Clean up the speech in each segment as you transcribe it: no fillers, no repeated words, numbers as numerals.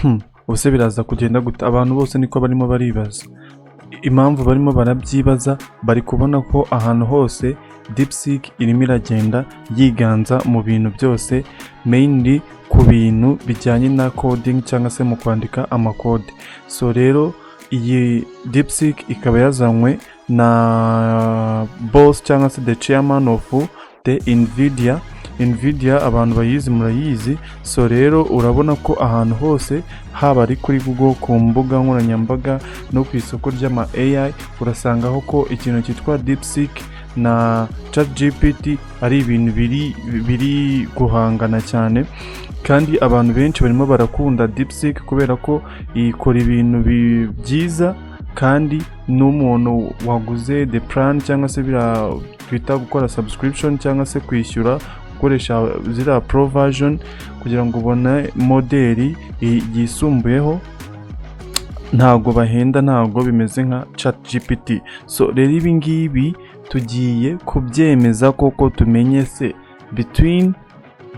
Ubuse biraza kugenda gute? Abantu bose niko barimo baribaza. Impamvu barimo barabyibaza, bari kubona ko ahantu hose DeepSeek irimo iragenda yiganza mu bintu byose, mainly ku bintu bijyanye na coding cyangwa se mu kwandika amakode. So rero iyi DeepSeek ikaba yazanywe na boss cyangwa se the chairman of the Nvidia. Nvidia abantu bayizi murayizi. So rero urabona ko ahantu hose, haba ari kuri Google, ku mbuga nkoranyambaga no ku isoko ry'ama AI, urasangaho ko ikintu cyitwa DeepSeek na ChatGPT ari ibintu biri guhangana cyane. Kandi abantu benshi barimo barakunda DeepSeek kubera ko ikora ibintu byiza, kandi n'umuntu waguze the plan cyangwa se biriya twita gukora subscription cyangwa se kwishyura gukoresha ziriya pro version kugira ngo ubone model yisumbuyeho, ntabwo bahenda, ntabwo bimeze nka ChatGPT. So rero ibi ngibi tugiye kubyemeza koko, tumenye se between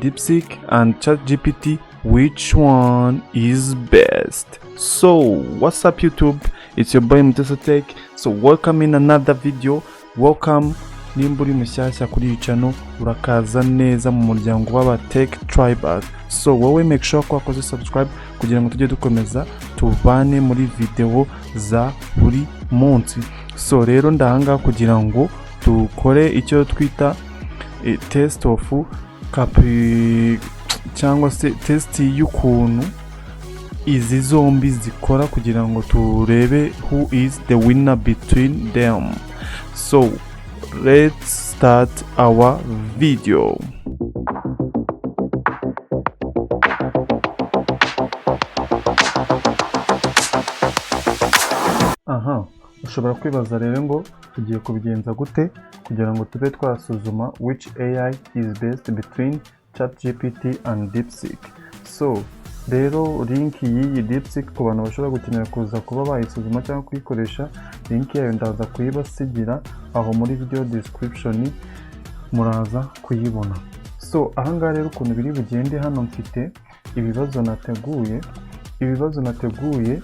DeepSeek and ChatGPT, which one is best? So what's up, YouTube? It's your boy Mutesa Tech. So welcome in another video. Welcome. Nimba uri mushyashya kuri iyi channel, urakaza neza mu muryango w'aba tech tribal. So wowe make sure ko wakoze subscribe kugira ngo tujye dukomeza tubane muri video za buri munsi. So rero ndahangaha kugira ngo dukore icyo twita test of capi cyangwa se test y'ukuntu izi zombi zikora, kugira ngo turebe who is the winner between them. So let's start our video. Aha ushobora kwibaza rero ngo tugiye kubigenza gute kugira ngo tube twasuzuma which AI is best between ChatGPT and DeepSeek? So rero link y'iyi DeepSeek, ku bantu bashobora gukenera kuza kuba bayisuzuma cyangwa kuyikoresha, link yayo ndaza kuyibasigira aho muri video description, muraza kuyibona. So ahangaha rero ukuntu biri bugende, hano mfite ibibazo nateguye. Ibibazo nateguye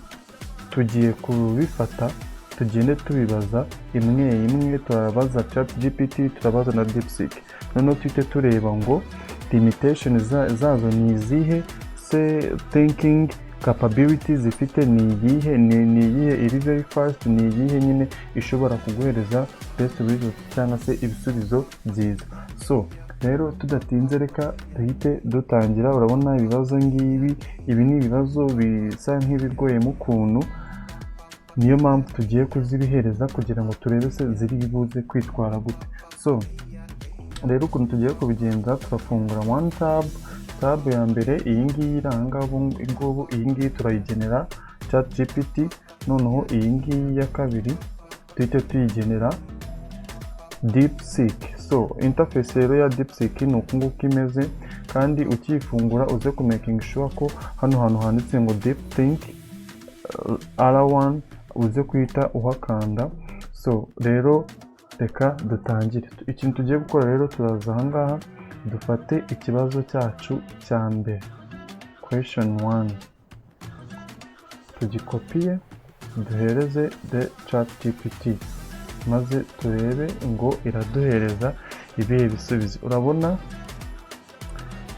tugiye kubifata, tugende tubibaza imwe imwe. Turabaza ChatGPT, turabaza na DeepSeek, noneho tuhite tureba ngo limitation zazo ni izihe se, thinking capability zifite ni iyihe, ni iyihe iri very fast, ni iyihe nyine ishobora kuguhereza best result cyangwa se ibisubizo byiza. So rero tudatinze, reka duhite dutangira. Urabona ibibazo ngibi, ibi ni ibibazo bisa nk'ibigoyemo ukuntu, niyo mpamvu tugiye kuzibihereza kugira ngo turebe se ziri buze kwitwara gute. So rero ukuntu tugiye kubigenza, turafungura one tab. Tab ya mbere, iyi ngiyi iri aha ngaha ubu ngubu, iyi ngiyi turayigenera ChatGPT, noneho iyi ngiyi ya kabiri duhite tuyigenera DeepSeek. So interface rero ya DeepSeek ni uku nguku imeze, kandi ukiyifungura uze ku making sure ko hano hantu handitse ngo Deep Think R1 uze kuhita uhakanda. So rero reka dutangire. Ikintu tugiye gukora rero, turaza ahangaha dufate ikibazo cyacu cya mbere, question 1, tugikopiye duhereze the ChatGPT, maze turebe ngo iraduhereza ibihe bisubizo. Urabona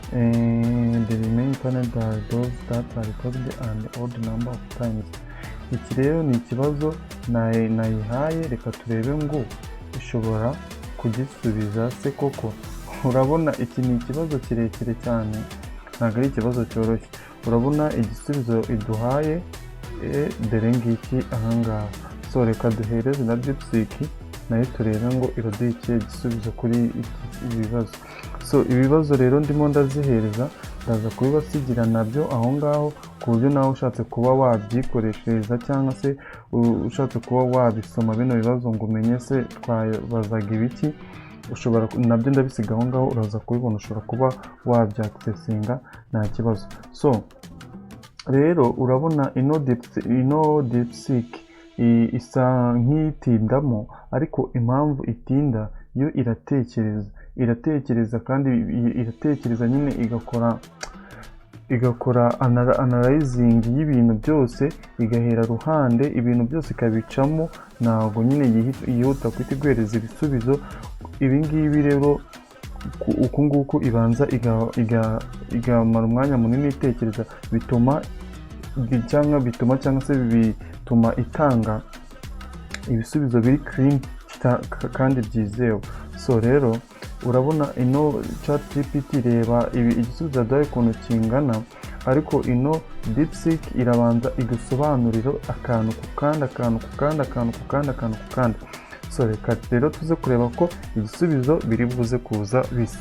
the remaining panel are those that are recorded and odd number of times. Iki rero ni ikibazo nayihaye, reka turebe ngo ishobora kugisubiza se koko. Urabona iki ni ikibazo kirekire cyane, ntabwo ari ikibazo cyoroshye. Urabona igisubizo iduhaye, dore ngiki ahangaha. So reka duhereze na DeepSeek nayo, turebe ngo iraduha ikihe gisubizo kuri iki bibazo. So ibibazo rero ndimo ndazihereza, ndaza kubibasigira nabyo aho ngaho, ku buryo nawe ushatse kuba wabyikoreshereza cyangwa se ushatse kuba wabisoma bino bibazo ngo umenye se twabazaga ibiki, ushobora nabyo ndabisiga aho ngaho, uraza kubibona, ushobora kuba wabyaccessinga nta kibazo. So rero urabona ino DeepSeek isa nk'itindamo, ariko impamvu itinda, yo iratekereza, iratekereza kandi iratekereza nyine igakora. Igakora analyzing y'ibintu byose, igahera ruhande ibintu byose ikabicamo. Ntabwo nyine yihuta guhita iguhereza ibisubizo. Ibi ngibi rero, uku nguku ibanza igamara umwanya munini itekereza, bituma cyangwa se bituma itanga ibisubizo biri clean kandi byizewe. So rero urabona ino Chat GPT, reba ibi igisubizo yaduhaye ukuntu kingana, ariko ino DeepSeek irabanza igusobanurira akantu ku kandi, akantu ku kandi, akantu ku kandi, akantu ku kandi. So reka rero tuze kureba ko ibisubizo biri buze kuza bisa.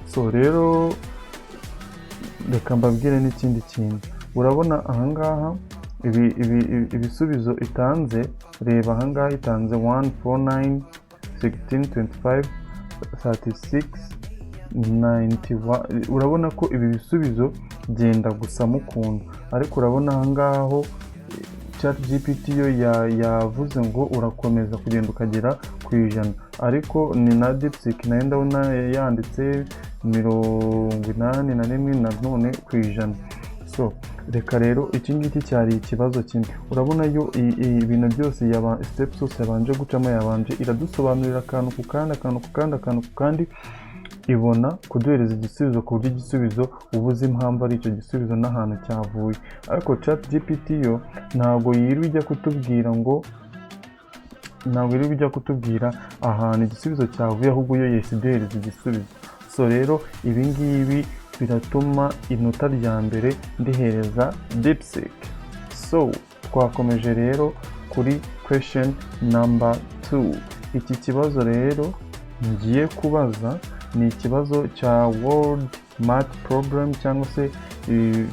So rero reka mbabwire n'ikindi kintu. Urabona ahangaha ibisubizo itanze, reba ahangaha itanze 1 4 9 16 25 36 91. Urabona ko ibi bisubizo byenda gusa mu kuntu, ariko urabona ahangaha ho Chat GPT yo yavuze ngo urakomeza kugenda ukagera ku 100, ariko ni na DeepSeek nayo ndabona yanditse 81 na none ku ijana. So reka rero iki ngiki cyari ikibazo kimwe. Urabona yo ibintu byose yaba steps zose yabanje gucamo, yabanje iradusobanurira akantu ku kandi, akantu ku kandi, akantu ku kandi, ibona kuduhereza igisubizo, ku buryo igisubizo uba uzi impamvu ari icyo gisubizo n'ahantu cyavuye. Ariko Chat GPT yo ntabwo yirirwa ijya kutubwira ahantu igisubizo cyavuye, ahubwo yo yahise iduhereza igisubizo. So rero ibi ngibi biratuma inota rya mbere ndihereza DeepSeek. So twakomeje rero kuri question number 2. Iki kibazo rero ngiye kubaza ni ikibazo cya world math problem, cyangwa se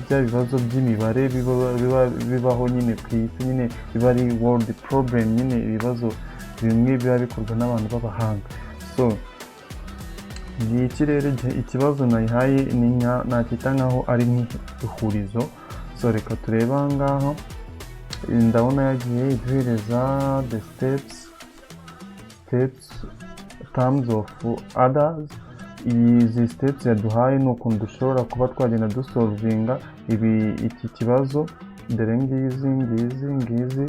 bya bibazo by'imibare bibaho nyine ku isi, nyine biba ari world problem, nyine ibibazo bimwe biba bikorwa n'abantu b'abahanga. So ngiki rero ikibazo nayihaye ni nka nacyita nkaho ari nk'ihurizo. So reka turebe aha ngaha. Ndabona yagiye iduhereza the steps terms of others. Izi steps yaduhaye ni ukuntu dushobora kuba twagenda dusolvinga iki kibazo. Dore ngizi, ngizi, ngizi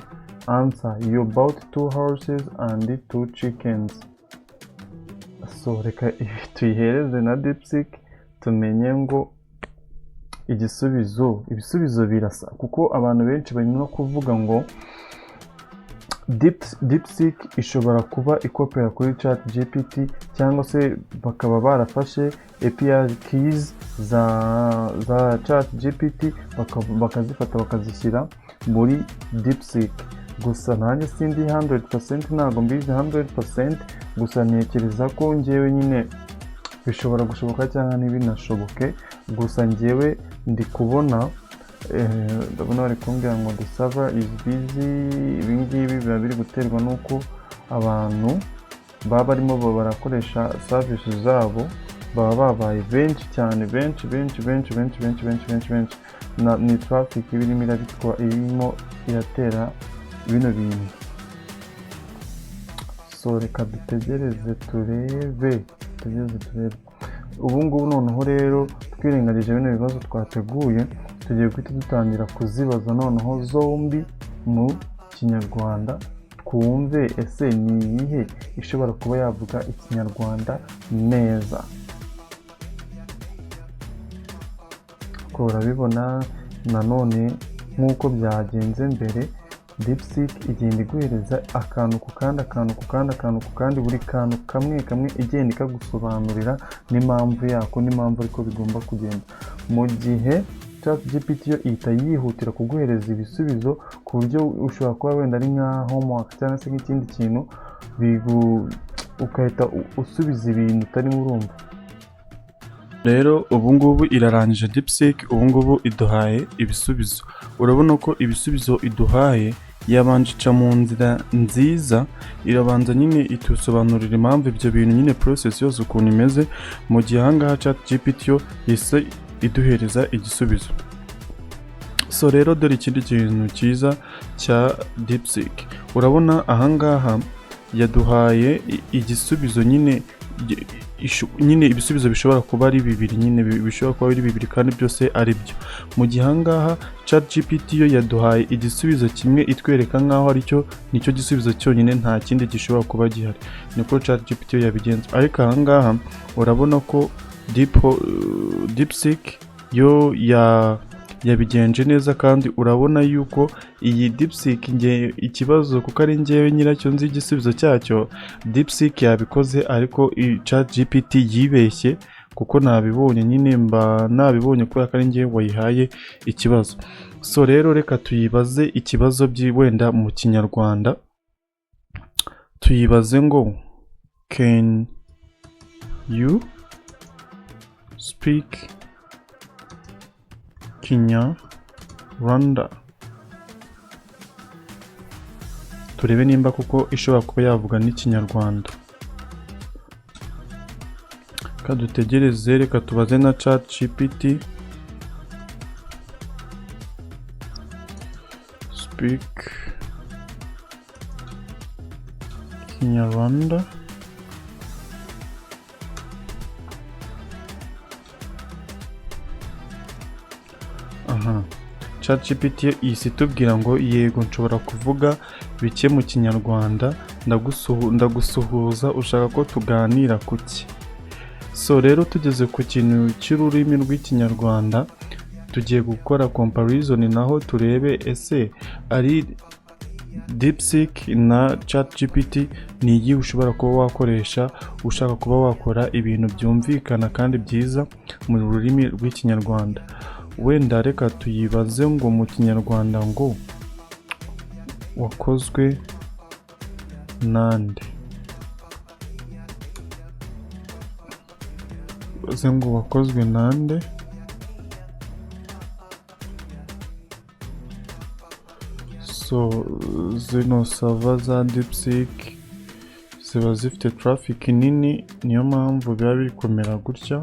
answer: you bought two horses and two chickens. So reka ibi tuyihereze na DeepSeek, tumenye ngo ibisubizo birasa, kuko abantu benshi bari no kuvuga ngo DeepSeek ishobora kuba ikopera kuri Chat GPT, cyangwa se bakaba barafashe API keys za Chat GPT bakazifata bakazishyira muri DeepSeek. Gusa nanjye sindi 100%, ntabwo mbizi 100%. Gusa ntekereza ko ngewe nyine bishobora gushoboka cyangwa ntibinashoboke. Gusa ngewe ndi kubona, ndabona bari kumbwira ngo "The server is busy". Ibi ngibi biba biri guterwa n'uko abantu baba barimo barakoresha service zabo, baba babaye benshi cyane, benshi, benshi, benshi, benshi, benshi, benshi, benshi, benshi. Ni traffic iba irimo irabitwa, irimo iratera bino bintu. So reka dutegereze turebe, dutegereze turebe. Ubu ngubu noneho rero, twirengagije bino bibazo twateguye, tugiye guhita dutangira kuzibaza noneho zombi mu Kinyarwanda, twumve ese ni iyihe ishobora kuba yavuga Ikinyarwanda neza. Ko urabibona nanone nk'uko byagenze mbere, DeepSeek igenda iguhereza akantu ku kandi, akantu ku kandi, akantu ku kandi, buri kantu kamwe kamwe igenda ikagusobanurira n'impamvu yako, n'impamvu ariko bigomba kugenda, mu gihe ChatGPT yo ihita yihutira kuguhereza ibisubizo, ku buryo ushobora kuba wenda ari nka homework cyangwa se nk'ikindi kintu, ugahita usubiza ibintu utarimo urumva. Rero ubu ngubu irarangije, DeepSeek ubu ngubu iduhaye ibisubizo. Urabona ko ibisubizo iduhaye yabanje ica mu nzira nziza, irabanza nyine itusobanurira impamvu ibyo bintu nyine, process yose ukuntu imeze, mu gihe ahangaha ChatGPT yo yahise iduhereza igisubizo. So rero dore ikindi kintu cyiza cya DeepSeek. Urabona ahangaha yaduhaye igisubizo nyine. nyine ibisubizo bishobora kuba ari bibiri nyine, bishobora kuba ari bibiri kandi byose ari byo, mu gihe ahangaha ChatGPT yo yaduhaye igisubizo kimwe, itwereka nk'aho aricyo nicyo gisubizo cyonyine, nta kindi gishobora kuba gihari. Niko ChatGPT yo yabigenza. Ariko ahangaha urabona ko DeepSeek yo yabigenje neza, kandi urabona yuko iyi DeepSeek, nge ikibazo kuko ari ngewe nyiracyo nzi igisubizo cyacyo, DeepSeek yabikoze, ariko ChatGPT yibeshye, kuko nabibonye nyine, mba nabibonye kubera ko ari ngewe wayihaye ikibazo. So rero reka tuyibaze ikibazo wenda mu Kinyarwanda, tuyibaze ngo: "Can you speak Kinyarwanda?" Turebe nimba kuko ishobora kuba yavuga n'Ikinyarwanda. Reka dutegereze, reka tubaze na ChatGPT. Speak Kinyarwanda. Aha ChatGPT ihise itubwira ngo: "Yego, nshobora kuvuga bike mu Kinyarwanda. Ndagusuhuza, ushaka ko tuganira kuki?" So rero tugeze ku kintu cy'ururimi rw'Ikinyarwanda, tugiye gukora comparison naho, turebe ese ari DeepSeek na ChatGPT ni iyihe ushobora kuba wakoresha ushaka kuba wakora ibintu byumvikana kandi byiza mu rurimi rw'Ikinyarwanda. Wenda reka tuyibaze ngo mu Kinyarwanda ngo: "Wakozwe nande?" Tubaze ngo: "Wakozwe nande?" So zino server za DeepSeek ziba zifite traffic nini, niyo mpamvu biba biri kumera gutya.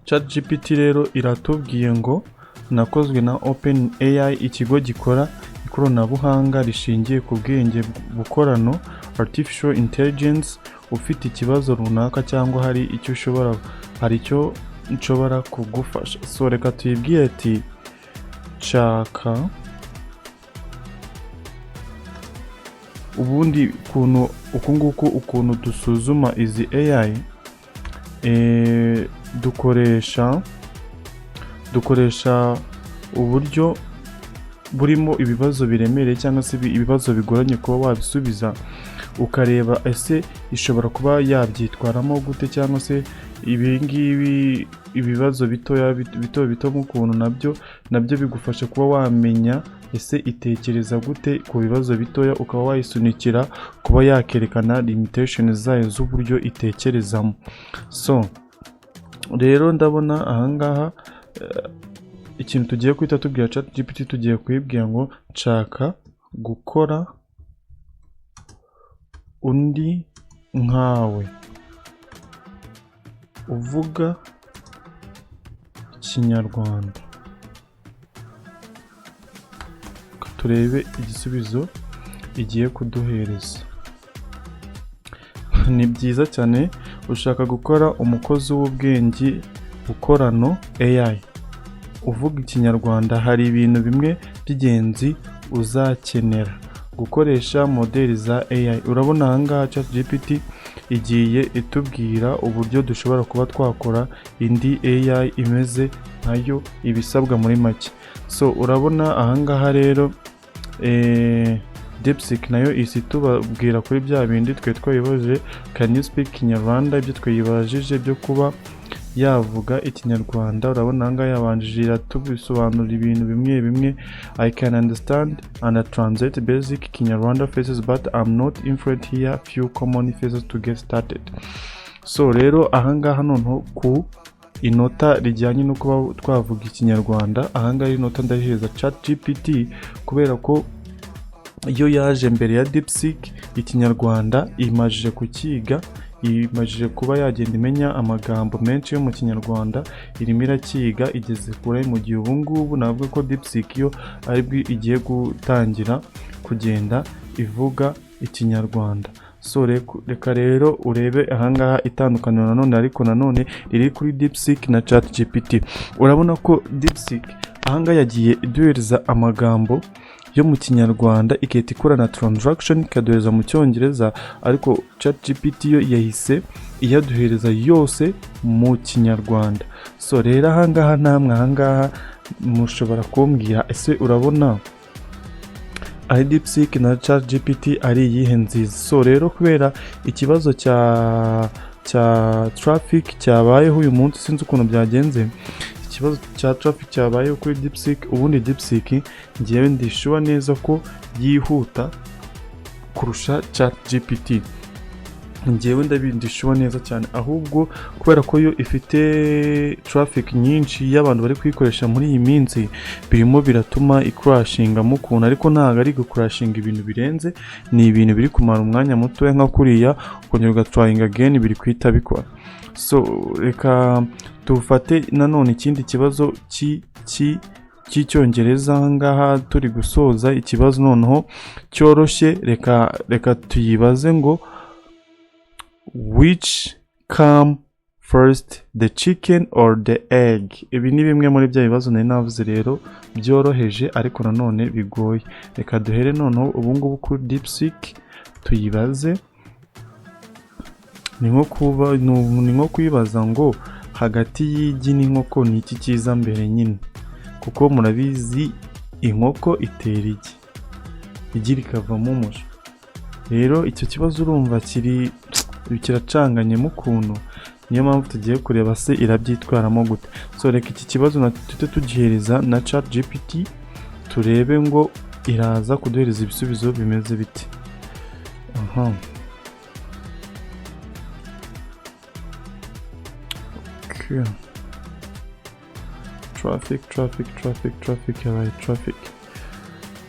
ChatGPT rero iratubwiye ngo: "Nakozwe na OpenAI, ikigo gikora ikoranabuhanga rishingiye ku bwenge bukorano, artificial intelligence. Ufite ikibazo runaka cyangwa hari icyo ushobora, hari icyo nshobora kugufasha?" So reka tuyibwire ati: "Nshaka ubundi ukuntu uku nguku ukuntu dusuzuma izi AI, dukoresha uburyo burimo ibibazo biremereye cyangwa se ibibazo bigoranye kuba wabisubiza, ukareba ese ishobora kuba yabyitwaramo gute, cyangwa se ibi ngibi, ibibazo bitoya bito bito mu kuntu nabyo bigufasha kuba wamenya ese itekereza gute ku bibazo bitoya, ukaba wayisunikira kuba yakerekana limitation zayo z'uburyo itekerezamo. So rero ndabona ahangaha ikintu tugiye guhita tubwira ChatGPT, tugiye kuyibwira ngo: "Nshaka gukora undi nkawe uvuga Ikinyarwanda." Reka turebe igisubizo igiye kuduhereza. "Ni byiza cyane. Ushaka gukora umukozi w'ubwenge bukorano, AI, uvuga Ikinyarwanda. Hari ibintu bimwe by'ingenzi uzakenera gukoresha modeli za AI." Urabona ahangaha ChatGPT igiye itubwira uburyo dushobora kuba twakora indi AI imeze nkayo, ibisabwa muri make. So urabona ahangaha rero DeepSeek nayo isi tubabwira kuri bya bindi twe twayibajije: "Can you speak Kinyarwanda?" Ibyo twayibajije byo kuba yavuga Ikinyarwanda, urabona ahangaha yabanjije iratubisobanurira ibintu bimwe bimwe: "I can understand and translate basic Kinyarwanda phrases, but I'm not influent. Here few common phrases to get started." So rero ahangaha noneho ku inota rijyanye no kuba twavuga Ikinyarwanda, ahangaha inota ndarihereza ChatGPT kubera ko Yo yaje mbere ya DeepSeek. Ikinyarwanda imajije kukiga, imajije kuba yagenda imenya amagambo menshi yo mu Kinyarwanda, irimo irakiga, igeze kure, mu gihe ubu ngubu navuga ko DeepSeek yo aribwo igiye gutangira kugenda ivuga Ikinyarwanda. So reka rero urebe ahangaha itandukaniro nanone, ariko nanone riri kuri DeepSeek na ChatGPT. Urabona ko DeepSeek ahangaha yagiye iduhereza amagambo yo mu Kinyarwanda, igahita ikora na translation, ikaduhereza mu Cyongereza, ariko ChatGPT yo yahise iyaduhereza yose mu Kinyarwanda. So rero ahangaha namwe ahangaha mushobora kumbwira: ese urabona ari DeepSeek na ChatGPT ari iyihe nziza? So rero kubera ikibazo cya traffic cyabayeho uyu munsi, sinzi ukuntu byagenze, ikibazo cya traffic cyabayeho kuri DeepSeek. Ubundi DeepSeek ngewe ndi sure neza ko yihuta kurusha ChatGPT. Ngewe ndi sure neza cyane. Ahubwo kubera ko yo ifite traffic nyinshi y'abantu bari kuyikoresha muri iyi minsi, birimo biratuma icrashingamo ukuntu, ariko ntabwo ari gucrashinga ibintu birenze, ni ibintu biri kumara umwanya mutoya nka kuriya, ukongera ugatryinga again, biri guhita bikora. So reka dufate nanone ikindi kibazo cy'Icyongereza aha ngaha turi gusoza. Ikibazo noneho cyoroshye, reka tuyibaze ngo: "Which come first, the chicken or the egg?" Ibi ni bimwe muri bya bibazo nari navuze rero byoroheje ariko nanone bigoye. Reka duhere noneho ubu ngubu kuri DeepSeek, tuyibaze. Ni nko kuyibaza ngo hagati y'igi n'inkoko ni iki cyiza mbere nyine, kuko murabizi inkoko itera igi, igi rikavamo umushwi. Rero icyo kibazo urumva kiracanganyemo ukuntu, niyo mpamvu tugiye kureba se irabyitwaramo gute. So reka iki kibazo na tujye tugihereza na ChatGPT, turebe ngo iraza kuduhereza ibisubizo bimeze bite. Aha, okay. Traffic, traffic, traffic, traffic, yabaye traffic.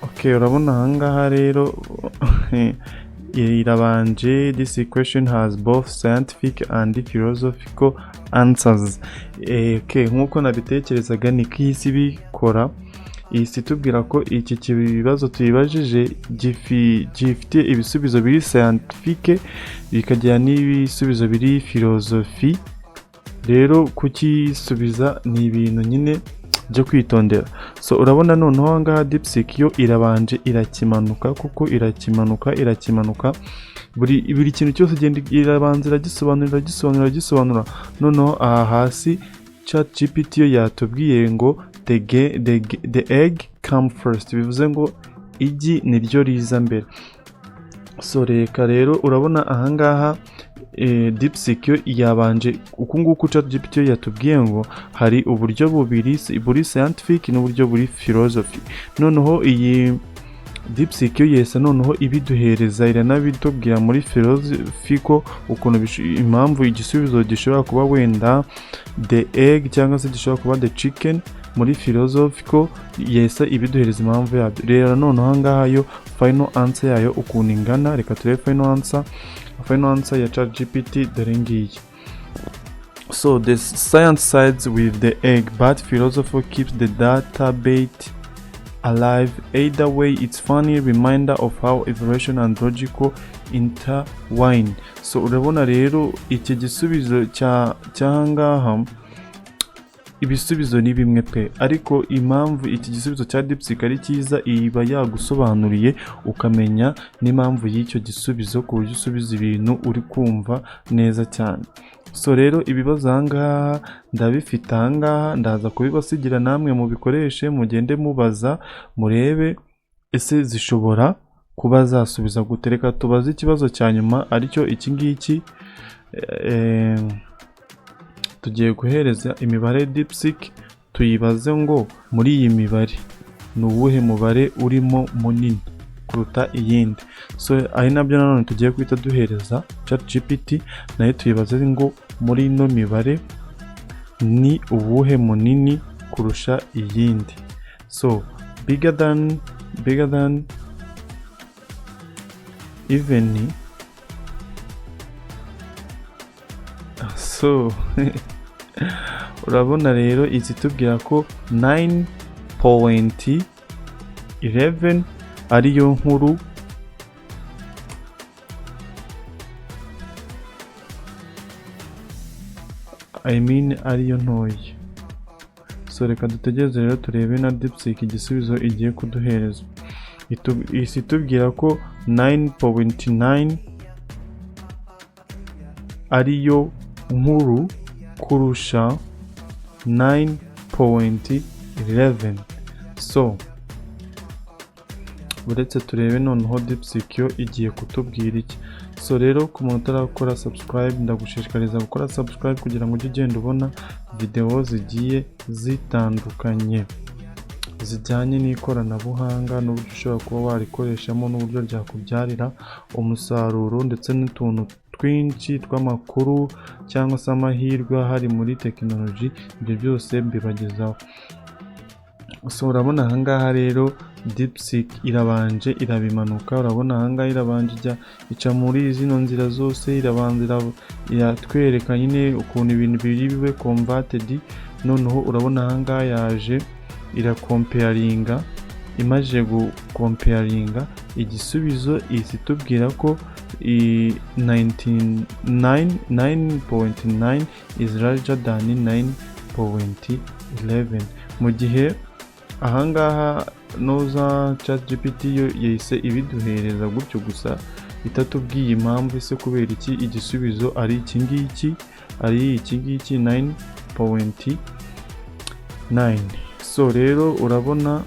Okay, urabona ahangaha rero irabanje: "This equation has both scientific and philosophical answers." Okay, nk'uko nabitekerezaga niko iyi si bikora. Iyi si itubwira ko iki kibazo tuyibajije gifite ibisubizo biri scientifique, bikagira n'ibisubizo biri philosophy. Rero kukisubiza ni ibintu nyine byo kwitondera. So urabona noneho aha ngaha DeepSeek yo irabanje irakimanuka, kuko irakimanuka, irakimanuka, buri kintu cyose igenda irabanza iragisobanura, iragisobanura, iragisobanura. Noneho aha hasi ChatGPT yo yatubwiye ngo the egg come first, bivuze ngo igi niryo riza mbere. So reka rero urabona ahangaha DeepSeek yo yabanje uku nguku. ChatGPT yo yatubwiye ngo hari uburyo bubiri buri scientific n'uburyo buri philosophy. Noneho iyi DeepSeek yo yesa noneho ibiduhereza, iranabitubwira muri philosophical ukuntu impamvu igisubizo gishobora kuba wenda the egg cyangwa se gishobora kuba the chicken. Muri philosophical yesa ibiduhereza impamvu yabyo. Rero noneho ahangaha yo final answer yayo ukuntu ingana, reka turebe final answer. Final answer ya ChatGPT dore ngiyi: "So the science sides with the egg, but philosophy keeps the debate alive. Either way, it's funny reminder of how evolution and logical intertwine." So urabona rero iki gisubizo cya cyahangaha, ibisubizo ni bimwe pe, ariko impamvu iki gisubizo cya DeepSeek ari cyiza, iba yagusobanuriye ukamenya n'impamvu y'icyo gisubizo, ku buryo usubiza ibintu uri kumva neza cyane. So rero ibibazo ahangaha ndabifite ahangaha, ndaza kubibasigira namwe mubikoreshe, mugende mubaza murebe ese zishobora kuba zasubiza gute. Reka tubaze ikibazo cya nyuma, aricyo iki ngiki. Tugiye guhereza imibare DeepSeek, tuyibaze ngo muri iyi mibare ni uwuhe mubare urimo munini kuruta iyindi? So ari nabyo nanone tugiye guhita duhereza ChatGPT, nayo tuyibaze ngo muri ino mibare ni uwuhe munini kurusha iyindi? So bigger than Even so, urabona rero izitubwira ko 9.11 ariyo nkuru. I mean, ariyo ntoya. So reka dutegereze rero turebe na DeepSeek igisubizo igiye kuduhereza. Ihise itubwira ko 9.9 ariyo nkuru kurusha 9.11. So uretse turebe noneho DeepSeek yo igiye kutubwira iki. So rero, ku muntu utarakora subscribe, ndagushishikariza gukora subscribe kugira ngo ujye ugenda ubona video zigiye zitandukanye zijyanye n'ikoranabuhanga n'uburyo ushobora kuba warikoreshamo n'uburyo ryakubyarira umusaruro, ndetse n'utuntu twinshi tw'amakuru cyangwa se amahirwe ahari muri tekinoloji. Ibyo byose mbibagezaho. So urabona ahangaha rero DeepSeek irabanje irabimanuka. Urabona ahangaha irabanje ijya ica muri zino nzira zose, irabanza iratwereka nyine ukuntu ibintu biri bibe converted. Noneho urabona ahangaha yaje iracomparinga. Imaze gucomparinga igisubizo, ihita itubwira ko 99 9.9 is larger than 9.11, mu gihe ahangaha noza ChatGPT yo yahise ibiduhereza gutyo gusa itatubwiye impamvu. Ese kubera iki igisubizo ari iki ngiki, ari iki ngiki 9.9? So rero urabona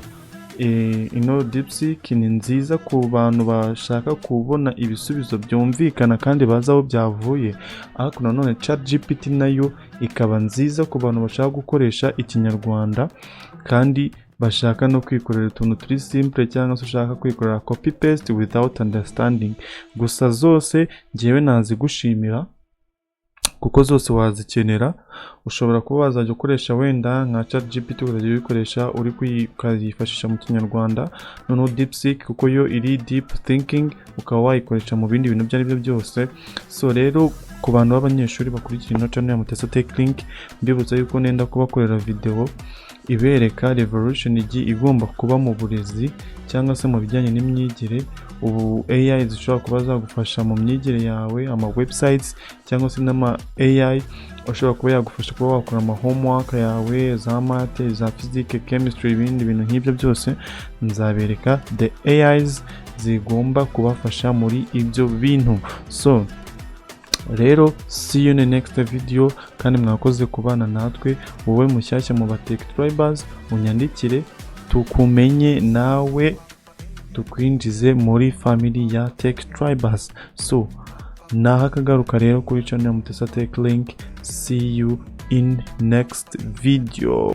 ino DeepSeek ni nziza ku bantu bashaka kubona ibisubizo byumvikana kandi bazi aho byavuye, ariko nanone ChatGPT nayo ikaba nziza ku bantu bashaka gukoresha Ikinyarwanda kandi bashaka no kwikorera utuntu turi simple, cyangwa se ushaka kwikorera copy paste without understanding. Gusa zose ngewe nazigushimira kuko zose wazikenera. Ushobora kuba wazajya ukoresha wenda nka ChatGPT, ukazajya uyikoresha uri ukayifashisha mu Kinyarwanda, noneho DeepSeek, kuko yo iri deep thinking, ukaba wayikoresha mu bindi bintu ibyo ari byo byose. So rero, ku bantu b'abanyeshuri bakurikira ino channel ya Mutesa Tech Link, mbibutsa yuko nenda kubakorera video ibereka revolution igiye igomba kuba mu burezi cyangwa se mu bijyanye n'imyigire. Ubu AI zishobora kuba zagufasha mu myigire yawe, ama websites cyangwa se n'ama AI ashobora kuba yagufasha kuba wakora ama homework yawe, za math, za physique, chemistry, ibindi bintu nk'ibyo byose. Nzabereka the AIs zigomba kubafasha muri ibyo bintu. So rero, see you in the next video, kandi mwakoze kubana natwe. Wowe mushyashya mu ba Tech Tribers, unyandikire tukumenye, nawe tukwinjize muri family ya Tech Tribers. So naho akagaruka rero kuri channel ya Mutesa Tech Link. See you in next video.